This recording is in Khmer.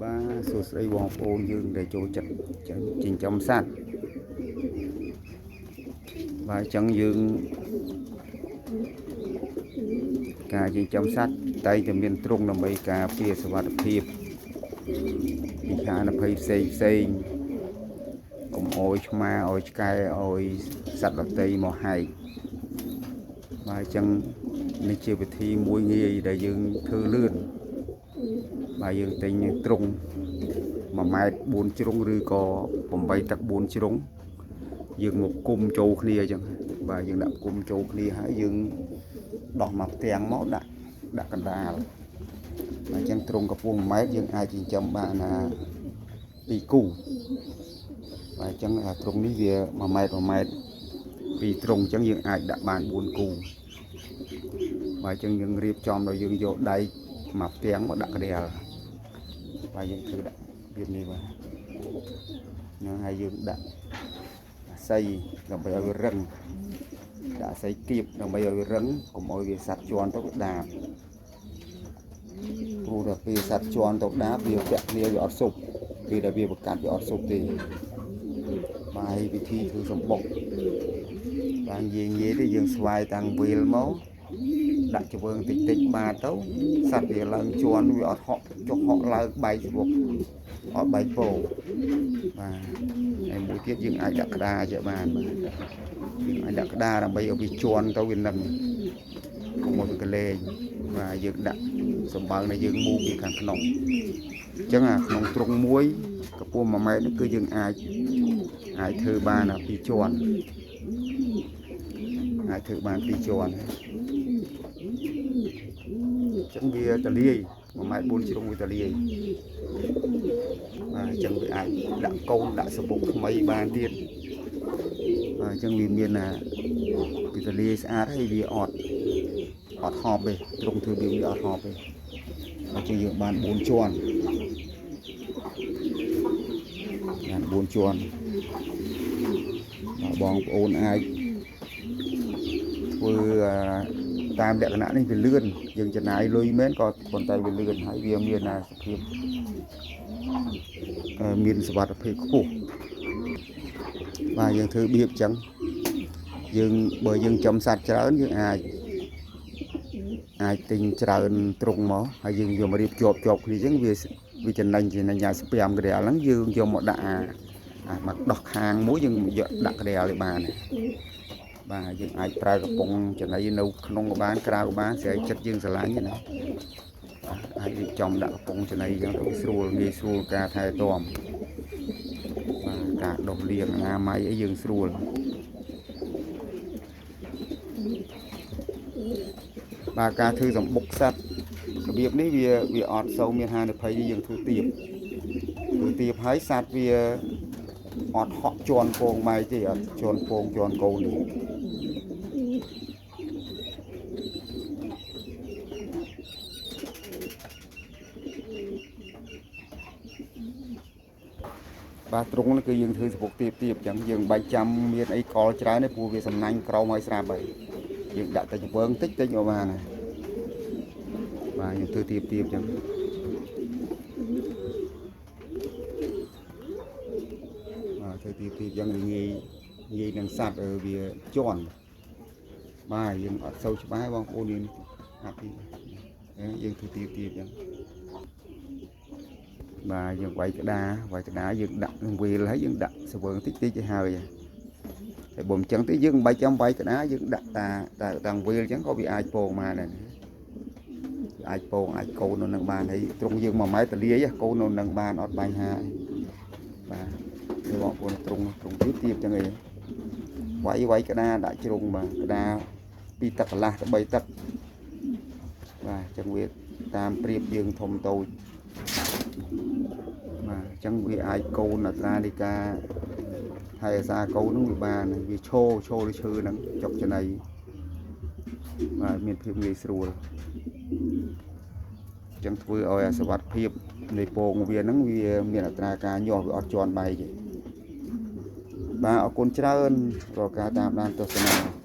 បាទសួស្តីបងប្អូនយើងដែលចូលចិត្តចិញ្ចឹមសត្វបាទអញ្ចឹងយើងការចិញ្ចឹមសត្វតែងតែមានទ្រុងដើម្បីការពារសុវត្ថិភាពពីហានិភ័យផ្សេងផ្សេងកុំអោយឆ្មាអោយឆ្កែអោយសត្វដទៃមកហែកបាទអញ្ចឹងនេះជាវិធីមួយងាយដែលយើងធ្វើលឿនបាទយើងទិញទ្រុង 1ម៉ែត្រ4ជ្រុងឬក៏8ទឹក4ជ្រុងយើងមកគុំចូលគ្នាអញ្ចឹងបាទយើងដាក់គុំចូលគ្នាហើយយើងដោះមកផ្ទាំងមកដាក់ដាក់កណ្ដាលបាទអញ្ចឹងទ្រុងកម្ពស់1ម៉ែត្រយើងអាចចិញ្ចឹមបានណា2គូបាទអញ្ចឹងអាទ្រុងនេះវា1ម៉ែត្រ1ម៉ែត្រពីរទ្រុងអញ្ចឹងយើងអាចដាក់បាន4គូបាទអញ្ចឹងយើងរៀបចំដល់យើងយកដែកមកផ្ទាំងមកដាក់កណ្ដាលបាទយើងធ្វើដាក់របៀបនេះបាទ នឹងហើយយើងដាក់អាស័យដើម្បីឲ្យវារឹងដាក់អាស័យគៀបដើម្បីឲ្យវារឹងកុំឲ្យវាសัตว์ជន់ទៅវាដាបព្រោះតែពេលសัตว์ជន់ទៅដាបវាពាក់គ្នាវាអត់សុបពេលដែលវាប្រកាត់វាអត់សុបទេបាយវិធីធ្វើសម្បុកបានយាយងាយទេយើងស្វាយតាំងវេលមកដាក់ជើងតិចតិចបាតទៅសัตว์វាឡើងជន់វាអត់ហក់ចុះហក់ឡើងបែកសម្បុកអត់បែកពោបាទ ហើយមួយទៀតយើងអាចដាក់ក្តារជាបានបាទយើងអាចដាក់ក្តារដើម្បីឲ្យវាជន់ទៅវានឹងកុំឲ្យវាកលែងបាទយើងដាក់សម្បើងដែលយើងមូពីខាងក្នុងអញ្ចឹងអាក្នុងទ្រុងមួយកម្ពស់1ម៉ែត្រនេះគឺយើងអាចអាចធ្វើបានអាពីរជាន់អាចធ្វើបានពីរជាន់អញ្ចឹងវាតលាយ1ម៉ែត្រ4ជ្រុងវាតលាយបាទអញ្ចឹងវាអាចដាក់កូនដាក់សបុកថ្មីបានទៀតបាទអញ្ចឹងវាមានអាវាតលាយស្អាតហើយវាអត់អត់ហប់ទេទ្រុងធ្វើវាវាអត់ហប់ទេអញ្ចឹងយើងបាន4ជាន់បាន4ជាន់បាទបងប្អូនអាចធ្វើអាតាមលក្ខណៈនេះវាលឿនយើងចំណាយលុយមែនក៏ប៉ុន្តែវាលឿនហើយវាមានអាសភាពមានសុវត្ថិភាពខ្ពស់បាទយើងធ្វើបៀបអញ្ចឹងយើងបើយើងចំសัตว์ច្រើនយើងអាចអាចទិញច្រើនទ្រុងមកហើយយើងយកមករៀបជាប់ជាប់គ្នាអញ្ចឹងវាវាចំណេញចំណេញអាស្ពាមកណ្ដាលហ្នឹងយើងយកមកដាក់អាអាមកដោះខាងមួយយើងយកដាក់កណ្ដាលឲ្យបានបាទយើងអាចប្រើកំប៉ុងចំណីនៅក្នុងក៏បានក្រៅក៏បានស្រេចចិត្តយើងស្រឡាញ់ណាអាចរៀបចំដាក់កំប៉ុងចំណីអញ្ចឹងទៅស្រួលងាយស្រួលការថែទាំបាទការដោះលាងអនាម័យអីយើងស្រួលបាទការធ្វើសម្បុកសត្វរបៀបនេះវាវាអត់សូវមានហានិភ័យទេយើងធ្វើទៀបធ្វើទៀបហើយសត្វវាអត់ហក់ជន់ពងបែកទេអត់ជន់ពងជន់កូនទេបាទទ្រុងនេះគឺយើងធ្វើសម្បុកទៀបទៀបអញ្ចឹងយើងបាច់ចាំមានអីកលច្រើនទេព្រោះវាសំណាញ់ក្រោមឲ្យស្រាប់ហើយយើងដាក់តែច្បើងតិចតិចមកបានហើយបាទយើងធ្វើទៀបទៀបអញ្ចឹងបាទធ្វើទៀបទៀបអញ្ចឹងវាងាយងាយនឹងសัตว์វាជន់បាទយើងអត់សូវច្បាស់បងប្អូនយើងអាប់ទីយើងធ្វើទៀបទៀបអញ្ចឹងបាទយើងវាយក្តារវាយក្តារយើងដាក់វេលហើយយើងដាក់ស្វើងតិចតិចឲ្យហើយតែបើមិនចឹងទេយើងមិនបាច់ចាំវាយក្តារយើងដាក់តាតាតាំងវេលអញ្ចឹងក៏វាអាចពងមកដែរអាចពងអាចកូននៅនឹងបានហើយត្រង់យើង1ម៉ែត្រតលាយកូននៅនឹងបានអត់បញ្ហាបាទនេះបងប្អូនត្រង់ត្រង់ទៀបទៀបចឹងឯងវាយវាយក្តារដាក់ជ្រុងបាទក្តារ2ទឹកកន្លះទៅ3ទឹកបាទអញ្ចឹងវាតាមប្រៀបយើងធំតូចបាទអញ្ចឹងវាអាចកូនអត្រានៃការថែអាសាកូនហ្នឹងវាបានវាឈរឈរលើឈើហ្នឹងចុកចំណីបាទមានភាពងាយស្រួលអញ្ចឹងធ្វើឲ្យអាសវត្ថភាពនៃពងវាហ្នឹងវាមានអត្រាការញាស់វាអត់ជន់បែកទេបាទអរគុណច្រើនរាល់ការតាមដានទស្សនា